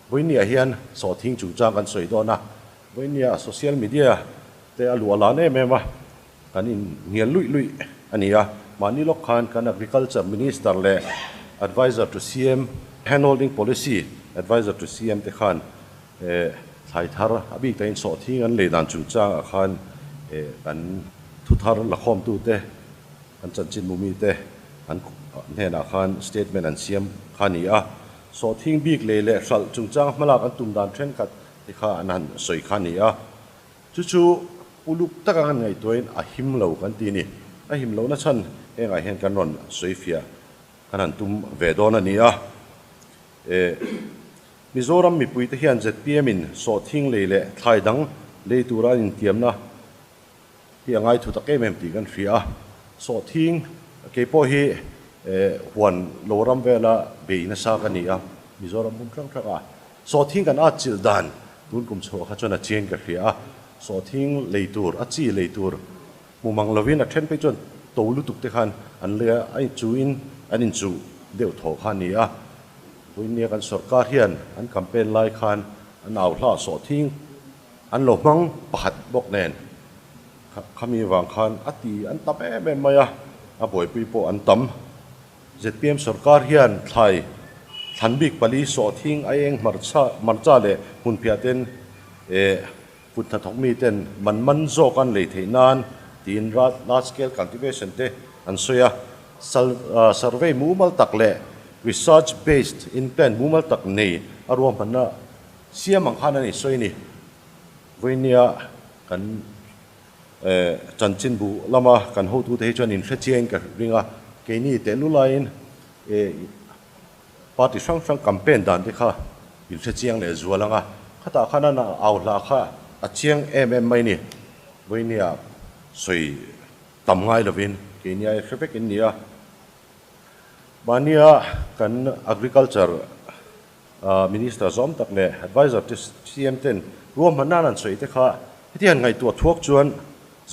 Vawinia hian sawhthing chungchang kan sawi dawn a, Vawinia social media te a luah lan em em a, kan inhnial luih luih a ni a. Mahni lawk khan kan Agriculture Minister leh Adviser to CM, Handholding Policy Adviser to CM te khan thlai thar a bik takin sawhthing an lei dan chungchangah khan kan thuthar lakhawmtute, An chanchin mumite an hnenah khan statement an siam kha a ni a, sawhthing bik lei leh hralh chungchang hmalak an tum dan thenkhat te kha an han sawi kha a ni a. Chu chu uluk taka kan ngaihtuahin a him lo kan ti a ni. A him lohna chhan hengah hian kan rawn sawi fiah kan han tum ve dawn a ni a. E Mizoram mipuite hian zpm in sawhthing lei leh thlai dang lei tura an intiamna Hi a ngaithu tak em em tih kan hria a, sawhthing kei pawh hi huan lo ram vela bei nasa ka ni a, Mizoram hmun hrang hrang ah sawhthing kan at chilh dan tun kum chhuah kha chuan a chiang ka hria a, sawhthing lei tur a chi lei tur hmu mang lovin a then phei chuan to lutuk te khan an lei a, a inchuhin an inchuh deuh thaw kha a ni a, vawinia kan sorkar hian an campaign lai khan an au hlah sawhthing An lo hmang pakhat bawk nen khami vang khan a ti an tam em em mai a, a buaipui pawh an tam. Zpm sorkar hian thlai thlan bik pali sawhthing aieng hmarcha hmarcha leh hmunphiah ten eh kut hnathawk mi ten man man zawk an lei theih nan tiin large scale cultivation te an sawi a. Survey mumal tak leh research based in plan mumal tak nei a ruahmanna Siam ang khan a ni sawi ni. Vawinia kan chanchinbu lama kan hotute hi chuan inhre chiangin ka ring a, keini tehlul laiin party hrang hrang campaign dan te kha inhre chiang leh zual ang a, khatah khan an au hla kha a chiang em em mai ni. Vawinia sawi tam ngai lovin keini ai hre vekin ni a. Mahnia kan agriculture Minister zawm tak leh Adviser te CM ten ruahman nan an sawi te kha heti han ngaihtuah thuak chuan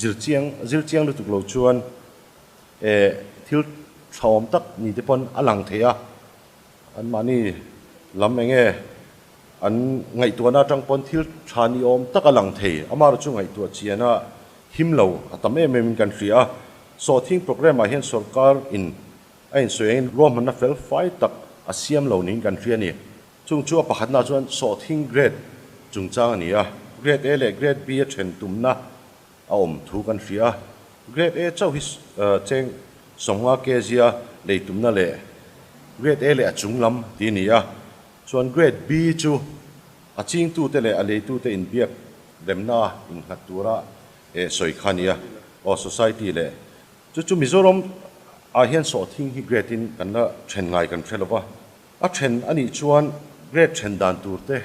zir chiang zir chiang lutuk lo chuan eh thil thaawm tak ni te pawn a lang thei a, anmahni lam eng nge an ngaihtuahna atang pawn thil tha ni awm tak a lang thei, amaherawh chu ngaihtuah chian a him lo a tam em em in kan hria a, sawhthing programme ah hian sorkar in A insawi angin ruahmanna fel fai tak a siam lo niin kan hria a ni. Chung chu a pakhatnaah chuan sawhthing grade chungchang a ni a, Grade A leh Grade B a then tumna a awm thu kan hria a. Grade A chauh hi cheng 50 kg a lei tumna leh Grade A leh a chung lam ti a ni a. Chuan Grade B chu a chingtute leh a leitute inbiak remna innghat tura sawi kha a ni a, aw society leh Chu chu Mizoram ah hian sawhthing hi grade in kan la then ngai kan hre lova, a then a nih chuan grade then dan tur te,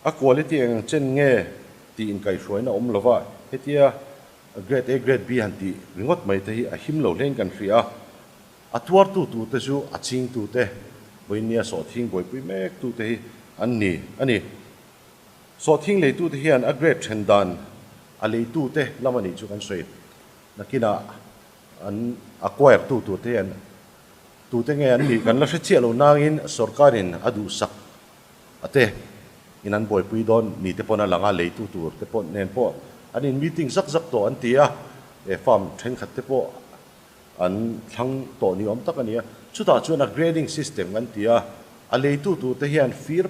a quality eng ang chen nge tih inkaihhruaina awm lova hetia grade A grade B han tih ringawt mai te hi a him lo hlein kan hria a, a tuartu tur te chu a chingtu te, vawinia sawhthing buaipui mek tu te hi an ni a ni. Sawhthing leitu te hian a grade then dan a leitu te lam a nih chu kan sawi. Nakinah an acquire tu tur te hian tute nge an nih kan la hre chiah lo nangin sorkarin a duhsak a te in an buaipui dawn ni te pawn a lang a, leitu tur te pawh nen pawh an in meeting zak zak tawh an ti a, he farm thenkhat te pawh an thlang tawh ni awm tak a ni a. Chutah chuan a grading system kan ti a, a leitu tur te hian fir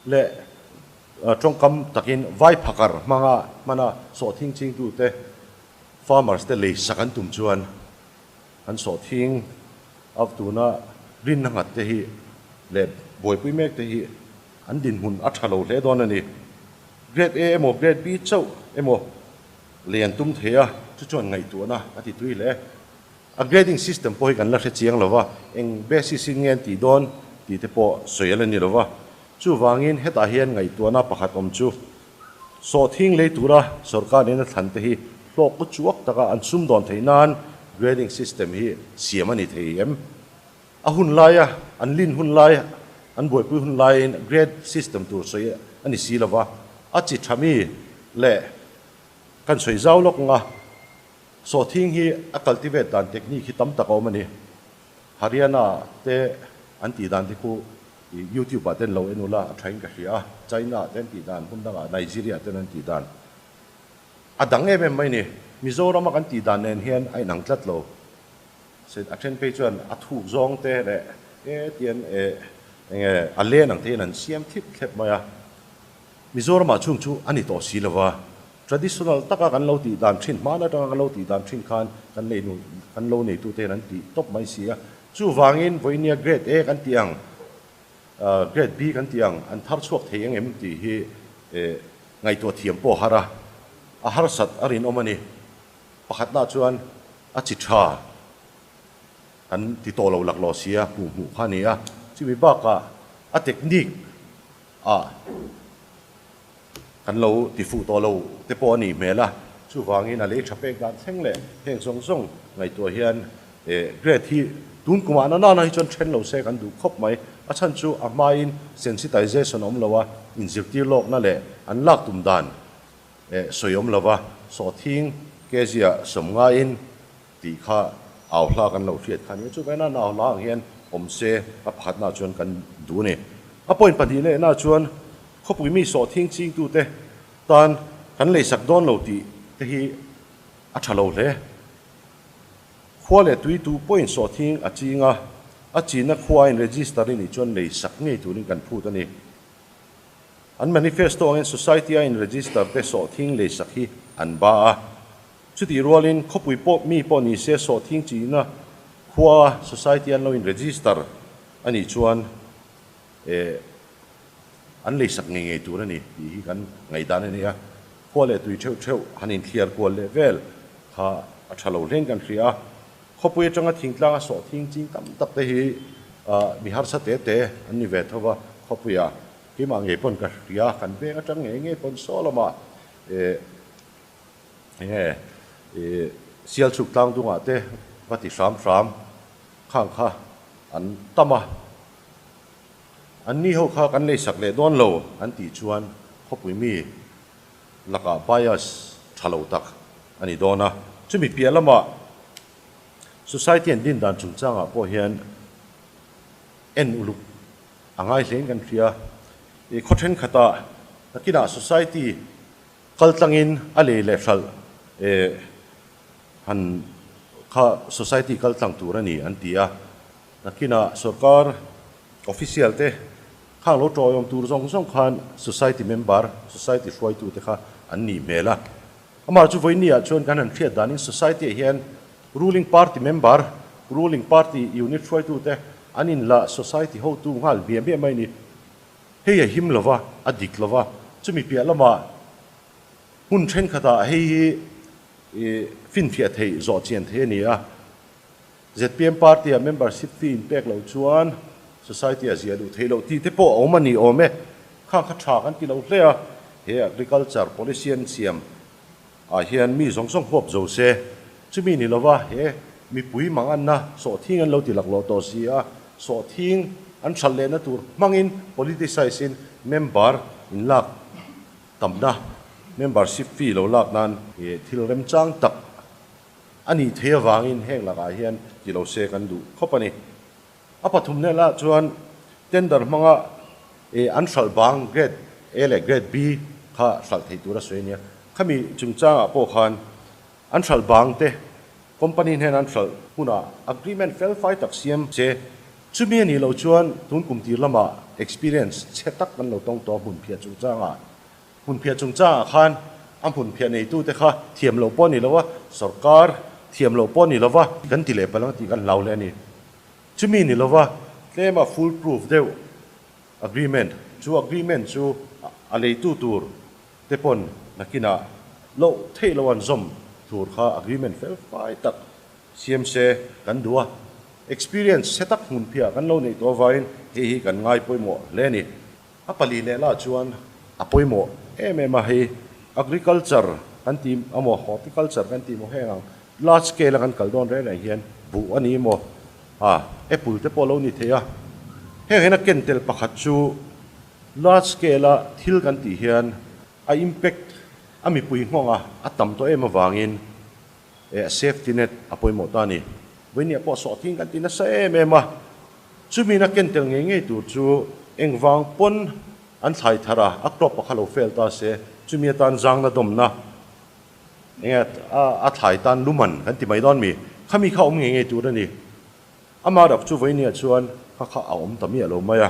leh tawngkam takin vai phakar hmanga hmana sawhthing chingtu te Farmers te lei sak an tum chuan an sawhthing av tuna rinna nghat te hi leh buaipui mek te hi an dinhmun a tha lo hle dawn a ni. Grade A emaw Grade B chauh emaw lei an tum thei a, chu chuan ngaihtuahna a ti tui hle. A grading system pawh hi kan la hre chiang lo va, eng basis in nge an tih dawn tih te pawh sawi a la ni lo va. Chuvangin hetah hian ngaihtuahna pakhat awm chu Sawhthing lei tura sorkar in a thlan te hi hlawk u chuak taka an sumdawn theih nan grading system hi siam a ni thei em? A hun laia an lin hun lai, an buaipui hun laiin grade system tur sawi a ni si lova, a chi tha mi leh kan sawi zau lawk ang a, sawhthing hi a cultivate dan technique hi tam tak a awm a ni. Haryana te an tih dan te khu YouTube ah ten lo en ula a thain ka hria a, China ah te an tih dan, hmun dangah Nigeria ah ten an tih dan a dang em em mai ni. Mizoram a kan tih dan nen hian a inang tlat lo. A then phei chuan a thuk zawng te leh e tian e enge a len ang te hian an siam thlip thlep mai a. Mizoram ah chung chu a ni tawh si lova. Traditional taka kan lo tih dan thin, hmaan atanga kan lo tih dan thin khan kan nei nu, kan lo neitute hian an tih tawp mai si a. Chuvangin vawinia Grade A kan tih ang, Grade B kan tih ang, an thar chhuak thei ang em tih hi ngaihtuah thiam pawh a har a, a harsat a rinawm a ni. Pakhatna chuan a chi tha kan ti tawh lo laklawh si a, hmuh hmuh kha a ni a. Chumi bakah a technique ah Kan lo ti fuh tawh lo te pawh a nih hmel a, chuvangin a lei tha pek dan thleng leh heng zawng zawng ngaihtuah hian grade hi tun kumah na nana hi chuan then lo se kan duh khawp mai. A chhan chu a hmain sensitization awm lo a, inzirtir lawkna leh an lak tum dan sawi awm lo va, sawhthing kg ah sawm ngaiin tih kha au hla kan lo hriat kha a nia. Chuvangin a au hla ang hian awm se a pakhatnaah chuan kan duh a ni. A point pahnihna chuan khawpui mi sawhthing chingtute tan kan leisak dawn lo tih te hi a tha lo hle. Khua leh tui tu pawhin sawhthing a ching a, a chinna khua a in register i nih chuan leisak ngei turin kan phut a ni. An manifesto angin society a in register te sawhthing leisak hi an ba a. Chutih rualin khawpui pawh mi pawh ni se sawhthing chihna khua society an lo in register a nih chuan eh an leisak ngei ngei tur a ni tih hi kan ngaihdan a ni a. Khua leh tui theuh theuh han inthliar kual leh vel kha a tha lo hlein kan hria a. Khawpui atanga thingtlanga sawhthing ching tam tak te hi mi harsa te te an ni ve tho va, khawpuia keimah ngei pawn ka hria, kan veng atang ngei ngei pawn saw lamah eh Enge i Sialchhuk tlang dungah te va ti hram hram khang kha an tam a, an ni ho kha kan leisak leh dawn lo an tih chuan khawpui mi lakah bias tha lo tak a ni dawn a. Chumi piah lamah society an din dan chungchangah pawh hian en uluk a ngai hlein kan hria. I khaw thenkhatah nakinah society Kal tlangin a lei leh hralh eh han kha society kal tlang tur a ni an ti a, nakinah sorkar official te khang lo tawiawm tur zawng zawng khan society member, society hruaitu te kha an nih hmel a. Amah chu vawiin ah chuan kan han hriat danin society ah hian ruling party member, ruling party unit hruaitu te an inla society hotu nghal hmiah hmiah mai a ni. Hei a him lova, a dik lova, chumi piah lamah hmun thenkhatah hei hi finfiah theih, zawh chian theih a ni a. Zpm party-ah membership fee in pek loh chuan society-ah ziah duh theih loh tih te pawh a awm a ni awm e. Khang kha tha kan ti lo hle a, he agriculture policy an siam ah hian mi zawng zawng huap zo se, chumi ni lova he mipui manganna sawhthing an lo ti laklawh tawh si a, sawhthing an hralh lehna tur hmangin politicize in member in lak tamna, membership fee lo lak nan thil remchang tak a nih theih avangin heng lakah hian ti lo se kan duh khawp a ni. A pathum hneh lah chuan tender hmanga an hralh bang grade A leh grade B kha hralh theih tur a sawi a nia. Khami chungchangah pawh khan an hralh bang te company hnena an hralh hunah agreement fel fai tak siam se. Chumi a nih loh chuan tun kum tir lamah experience chhe tak kan lo tawng tawh a hmunphiah chungchangah. Hmunphiah chungchangah khan a hmunphiah neitute kha thiam loh pawh a ni lo a, sorkar thiam loh pawh a ni lo va, kan ti leh palh ang tih kan hlau hle a ni. Chumi ni lova tlema full proof deuh agreement, chu agreement chu a leitu tur te pawn nakinah loh theih loh an zawm tur kha agreement fel fai tak siam se kan duh a, experience chhe tak hmunphiah kan lo neih tawh avangin hei hi kan ngai pawimawh hle a ni. A pali leh lah chuan a pawimawh em em a, hei agriculture kan ti emaw horticulture kan ti emaw heng ang large scale a kan kal dawn reng reng hian buh a ni emaw a apple te pawh a lo ni thei a, heng hian a ken tel pakhat chu large scale a thil kan tih hian a impact a mipui nghawng a a tam tawh em avangin eh safety net a pawimawh ta a ni. Vawinia pawh sawhthing kan ti nasa em em a, chumi na ken tel ngei ngei tur chu. Engvang pawn an thlai thar a, a crop a kha lo fail ta se, chumi atan zangna dawmna enge a thlai tan luman kan ti mai dawn mi? Khami kha awm ngei ngei tur a ni. Amah rak chu vawinia chuan kha kha a awm ta miah lo mai a,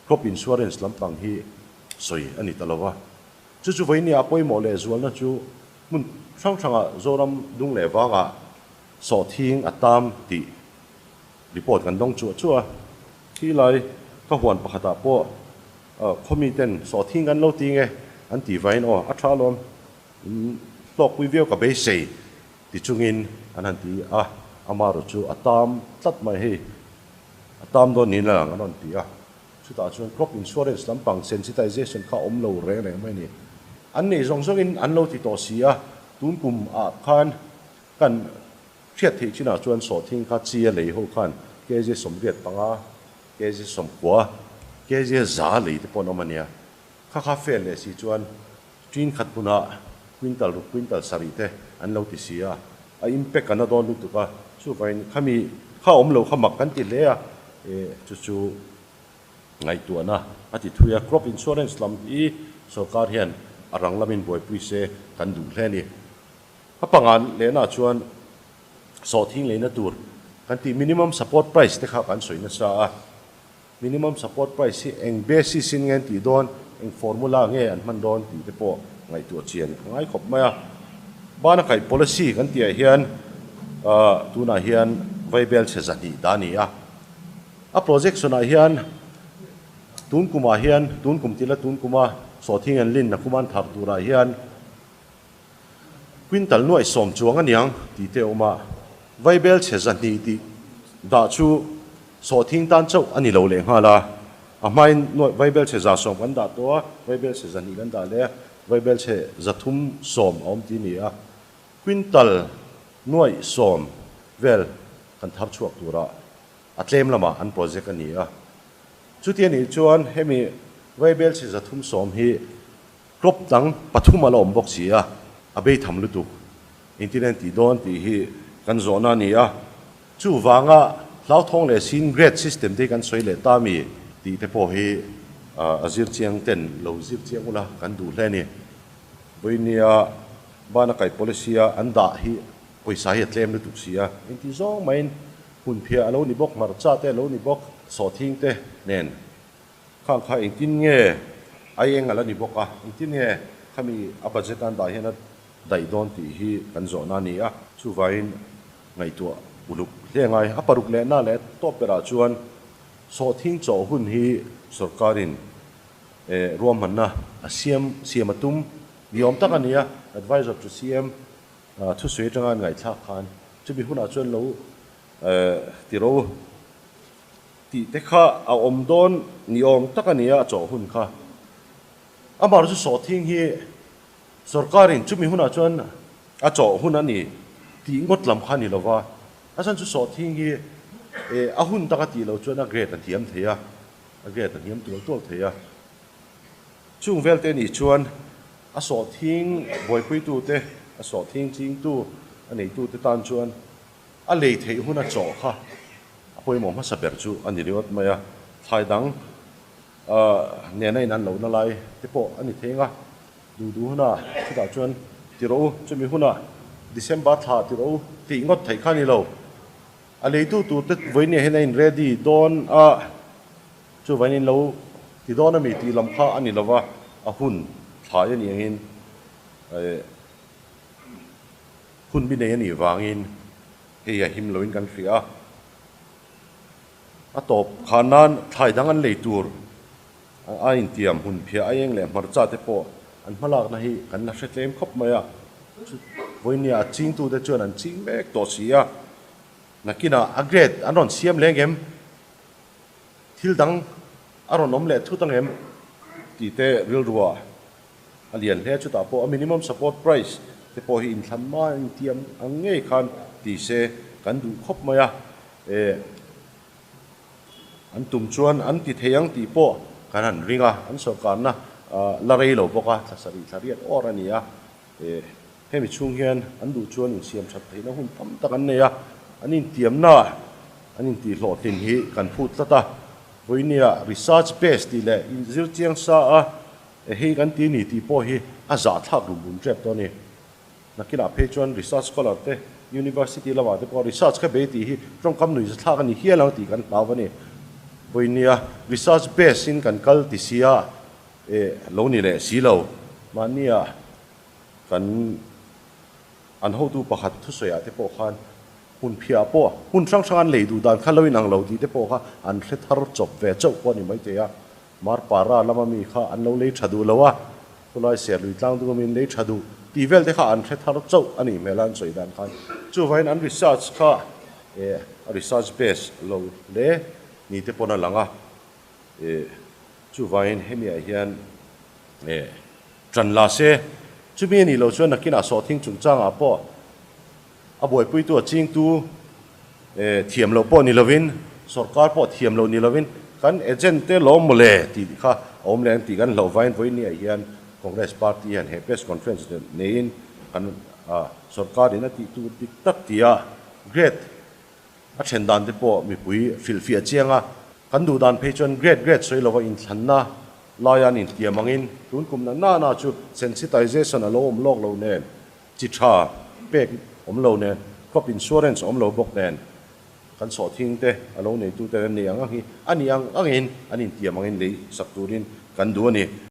crop insurance lampang hi sawi a ni ta lo va. Chu chu vawinia a pawimawh leh zualna chu hmun hrang hrangah Zoram dung leh vangah sawhthing a tam tih report kan dawng chuah chuah a. Khi lai ka huan pakhatah pawh khawmi ten sawhthing kan lo ti nge an ti vain aw a tha alawm in hlawkpui viau ka beisei ti chungin an han ti a, amaherawh chu a tam tlat mai hei a tam dawn niin a lang an rawn ti a. Chutah chuan crop insurance lampang sensitization kha awm lo reng reng mai a ni. An nei zawng zawngin an lo ti tawh si a, tun kum ah khan kan hriat theih chinah chuan sawhthing kha chi a lei ho khan kg 85, kg 90, kg 100 lei te pawh an awm a nia. Kha kha fail leh si chuan tin khat hmunah quintal ruk quintal sarih te an lo ti si a, a impact a na dawn lutuk a, chuvangin khami kha awm lo kha mak kan ti hle a, e chu chu ngaihtuahna a ti thui a, crop insurance lam hi sorkar hian a rang lamin buaipui se kan duh hle a ni. A pangan lehna chuan sawhthing leina tur kan tih minimum support price te kha kan sawi nasa a. Minimum support price hi eng basis in nge an tih dawn, eng formula nge an hman dawn tih te pawh ngaihtuah chian a ngai khawp mai a. Bana kaih policy kan tihah hian tunah hian vaibel chhe 200 dah a ni a. A projection ah hian tun kumah hian, tun kum tila tun kuma sawhthing an lin a kuma an thar turah hian quintal nuaih sawm chuang a niang tih te a awm a, vaibel chhe 200 tih dah chu sawhthing tan chauh a ni lo leh nghal a, a hmain nuaih vaibel chhe 110 kan dah tawh a, vaibel chhe 200 kan dah leh a, vaibel chhe 310 a awm tih a ni a, quintal nuaih sawm vel kan thar chhuak tura a tlem lamah an project a ni a, chuti a nih chuan hemi vaibel chhe 310 hi Crop dang pathum a la awm bawk si a, a bei tham lutuk. Engtin a intih dawn tih hi kan zawhna a ni a. Chuvanga hlauthawng leh sin grade system te hi kan sawi leh ta mi tih te pawh hi a zir chiang ten lo zir chiang ula kan duh hle a ni. Vawinia bana kaih policy a an dah hi pawisa hi a tlem lutuk si a, engti zawng maiin hmunphiah a lo ni bawk, hmarcha te a lo ni bawk, sawhthing te nen. Khang kha engtin nge ai eng a la ni bawk a, engtin nge khami a budget an dah hian a daih dawn tih hi kan zawhna a ni a, chuvangin ngaihtuah uluk hle ngai. A paruk lehna leh tawp berah chuan sawhthing chawh hun hi sorkarin ruahmanna a siam siam a tum ni awm tak a ni a, Advisor to CM thusawi atanga an ngaihthlak khan chumi hunah chuan lo ti ro. Tih te kha a awm dawn ni awm tak a ni a, a chawh hun kha. Amah chu sawhthing hi sorkarin chumi hunah chuan a chawh hun a ni tih ngawt lam kha a ni lo va, a chhan chu sawhthing hi a hun taka tih loh chuan a grade a hniam thei a, a grade a hniam tual tual thei a. Chung velte nih chuan a sawhthing buaipuitute, a sawhthing chingtu, a neitute tan chuan A lei theih huna chaw kha a pawimawh hmasa ber chu a ni ringawt mai a, thlai dang nena in an lohna lai te pawh a ni thei ang a, duh duh huna chutah chuan ti rawh u, chumi huna December thla ti rawh u tih ngawt theih kha a ni lo. A leitu tur te vawinia hian a in ready dawn a, chuvain in lo ti dawn a mi tih lam kha a ni lo va, a hun thlai a nih angin Hun bi nei a nih vangin hei a him loin kan hria a, a tawp khan nan thlai dang an lei tur a intiam hun phiah a eng leh hmarcha te pawh an hmalakna hi kan la hre tlem khawp mai a, vawinia a chingtute chuan an ching mek tawh si a, nakinah a grade an rawn siam leng em? Thil dang a rawn awm leh thut ang em? Tih te rilruah A lian hle chutah pawh a minimum support price te pawh hi inthlan hma intiam ang ngei khan ti se kan duh khawp mai a, e an tum chuan an ti thei ang tih pawh kan han ring a, an sawrkarna la rei lo bawk a, thla sarih thla riat awr a ni a, e hemi chhung hian an duh chuan insiam that theihna hun tam tak an nei a, an intiamna an intihhlawhtlin hi kan phut tlat a. Vawinia research base tih leh inzir chiang sa a hei kan ti ni tih pawh hi a zahthlak rum rum tep tawh a ni. Nakinah phei chuan research scholar te university lamah te pawh research kha bei tih hi tawngkam nuih zathlak a ni hial ang tih kan hlau a ni. Vawinia research base in kan kal ti sia eh lo ni leh si lo. Mahnia kan an hotu pakhat thusawiah te pawh khan Hmun phiah pawh hmun hrang hrang an lei duh dan kha lo inang lo tih te pawh kha an hre thar chawp ve chauh pawh a ni maithei a. Marpara lama mi kha an lo lei tha duh lo a, khulai ser lui tlang dung amin lei tha duh tih vel te kha an hre thar chauh a nih hmel a an sawi dan khan. Chuvangin an research kha eh a research base lo hle ni te pawn a lang a. Eh chuvangin hemi ah hian eh tan la se. Chumi a nih loh chuan nakinah sawhthing chungchangah pawh A buaipuitu a chingtu thiam loh pawh ni lovin, sorkar pawh thiam loh ni lovin kan agent te lawm mawle tih kha a awm leh ang tih kan hlauh vain vawiin hian Congress party hian he press conference neiin kan sorkar in a tih tur dik tak tia grade a then dan te pawh mipui hrilhfiah chiang a, kan duh dan phei chuan grade grade sawi lova inthlanna laia an intiam angin tun kum na nana chu sensitization a lo awm lawk lo nen Chi tha pek awm lo nen, crop insurance awm lo bawk nen, kan sawhthing te a lo neitu ten an nei ang ang hi a ni ang angin an intiam angin lei sak turin kan duh a ni.